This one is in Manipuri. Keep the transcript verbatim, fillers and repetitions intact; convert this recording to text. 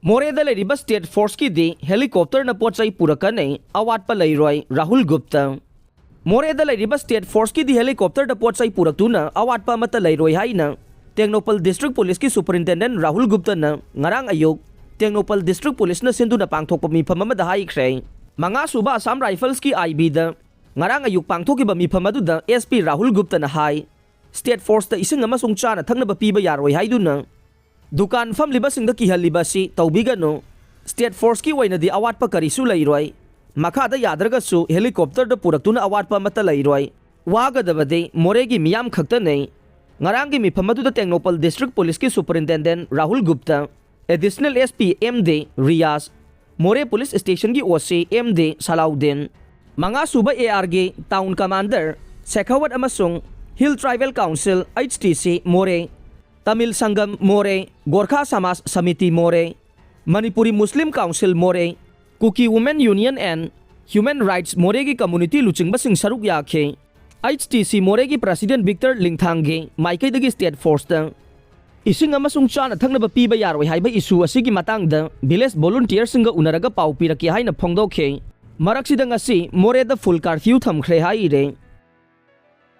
ꯃꯣꯔꯦꯗ ꯂꯩꯔꯤꯕ ꯁ꯭ꯇꯦꯠ ꯐꯣꯔꯁꯀꯤꯗꯤ ꯍꯦꯂꯤꯀꯣꯞꯇꯔꯅ ꯄꯣꯠ ꯆꯩ ꯄꯨꯔꯛꯀꯅꯤ, ꯑꯋꯥꯠꯄ ꯂꯩꯔꯣꯏ, ꯔꯥꯍꯨꯜ ꯒꯨꯞꯇ꯫ ꯃꯣꯔꯦꯗ ꯂꯩꯔꯤꯕ ꯁ꯭ꯇꯦꯠ ꯐꯣꯔꯁꯀꯤꯗꯤ ꯍꯦꯂꯤꯀꯣꯞꯇꯔꯗ ꯄꯣꯠ ꯆꯩ ꯄꯨꯔꯛꯇꯨꯅ ꯑꯋꯥꯠꯄ ꯑꯃꯠꯇ ꯂꯩꯔꯣꯏ ꯍꯥꯏꯅ ꯇꯦꯡꯅꯧꯄꯜ ꯗꯤꯁꯇ꯭ꯔꯤꯛ ꯄꯨꯂꯤꯁꯀꯤ ꯁꯨꯄꯔꯤꯟꯇꯦꯟꯗꯦꯟ ꯔꯥꯍꯨꯜ ꯒꯨꯞꯇꯅ ꯉꯔꯥꯡ ꯑꯌꯨꯛ ꯇꯦꯡꯅꯧꯄꯜ ꯗꯤꯁꯇ꯭ꯔꯤꯛ ꯄꯨꯂꯤꯁꯅ ꯁꯤꯟꯗꯨꯅ ꯄꯥꯡꯊꯣꯛꯄ ꯃꯤꯐꯝ ꯑꯃꯗ ꯍꯥꯏꯈ꯭ꯔꯦ꯫ ꯃꯉꯥꯁꯨꯕ ꯑꯁꯥꯝ ꯔꯥꯏꯐꯜꯁꯀꯤ ꯑꯥꯏ ꯕꯤꯗ ꯉꯔꯥꯡ ꯑꯌꯨꯛ ꯄꯥꯡꯊꯣꯛꯈꯤꯕ ꯃꯤꯐꯝ ꯑꯗꯨꯗ ꯑꯦꯁ ꯄꯤ ꯔꯥꯍꯨꯜ ꯒꯨꯞꯇꯅ ꯍꯥꯏ, ꯁ꯭ꯇꯦꯠ ꯐꯣꯔꯁꯇ ꯏꯁꯤꯡ ꯑꯃꯁꯨꯡ ꯆꯥꯅ ꯊꯛꯅꯕ ꯄꯤꯕ ꯌꯥꯔꯣꯏ ꯍꯥꯏꯗꯨꯅ ꯗꯨꯀꯥꯟ ꯐꯝꯂꯤꯕꯁꯤꯡꯗ ꯀꯤꯍꯜꯂꯤꯕ ꯑꯁꯤ ꯇꯧꯕꯤꯒꯅꯨ꯫ ꯁ꯭ꯇꯦꯠ ꯐꯣꯔꯁꯀꯤ ꯑꯣꯏꯅꯗꯤ ꯑꯋꯥꯠꯄ ꯀꯔꯤꯁꯨ ꯂꯩꯔꯣꯏ꯫ ꯃꯈꯥꯗ ꯌꯥꯗ꯭ꯔꯒꯁꯨ ꯍꯦꯂꯤꯀꯣꯞꯇꯔꯗ ꯄꯨꯔꯛꯇꯨꯅ ꯑꯋꯥꯠꯄ ꯑꯃꯠꯇ ꯂꯩꯔꯣꯏ꯫ ꯋꯥꯒꯗꯕꯗꯤ ꯃꯣꯔꯦꯒꯤ ꯃꯤꯌꯥꯝ ꯈꯛꯇꯅꯤ꯫ ꯉꯔꯥꯡꯒꯤ ꯃꯤꯐꯝ ꯑꯗꯨꯗ ꯇꯦꯡꯅꯧꯄꯜ ꯗꯤꯁꯇ꯭ꯔꯤꯛ ꯄꯨꯂꯤꯁꯀꯤ superintendent Rahul Gupta, additional S P M De Riyaz, Moreh police ꯁ꯭ꯇꯦꯁꯟꯒꯤ O C M De Salauddin, ꯃꯉꯥꯁꯨꯕ ꯑꯦ ꯑꯥꯔꯒꯤ ꯇꯥꯎꯟ ꯀꯃꯥꯟꯗꯔ ꯁꯦꯈꯥꯋꯠ ꯑꯃꯁꯨꯡ hill tribal council, H T C, Moreh, Tamil ꯁꯪꯒꯝ ꯃꯣꯔꯦ, ꯒꯣꯔꯈꯥ ꯁꯃꯥꯖ ꯁꯃꯤꯇꯤ ꯃꯣꯔꯦ, Manipuri Muslim council Moreh, Kuki women union and human rights ꯃꯣꯔꯦꯒꯤ ꯀꯝꯃꯨꯅꯤꯇꯤ ꯂꯨꯆꯤꯡꯕꯁꯤꯡ ꯁꯔꯨꯛ ꯌꯥꯈꯤ꯫ ꯑꯩꯆ ꯇꯤ ꯁꯤ ꯃꯣꯔꯦꯒꯤ ꯄ꯭ꯔꯁꯤꯗꯦꯟ ꯚꯤꯛꯇꯔ ꯂꯤꯡꯊꯥꯡꯒꯤ ꯃꯥꯏꯀꯩꯗꯒꯤ ꯁ꯭ꯇꯦꯠ ꯐꯣꯔꯁꯇ ꯏꯁꯤꯡ ꯑꯃꯁꯨꯡ ꯆꯥꯅ ꯊꯛꯅꯕ ꯄꯤꯕ ꯌꯥꯔꯣꯏ ꯍꯥꯏꯕ ꯏꯁꯨ ꯑꯁꯤꯒꯤ ꯃꯇꯥꯡꯗ ꯚꯤꯂꯦꯖ ꯚꯣꯂꯨꯟꯇꯤꯌꯔꯁꯤꯡꯒ ꯎꯅꯔꯒ ꯄꯥꯎ ꯄꯤꯔꯛꯀꯦ ꯍꯥꯏꯅ ꯐꯣꯡꯗꯣꯛꯈꯤ꯫ ꯃꯔꯛꯁꯤꯗ ꯉꯁꯤ ꯃꯣꯔꯦꯗ ꯐꯨꯜ ꯀꯥꯔꯐ꯭ꯌꯨ ꯊꯝꯈ꯭ꯔꯦ ꯍꯥꯏꯔꯦ꯫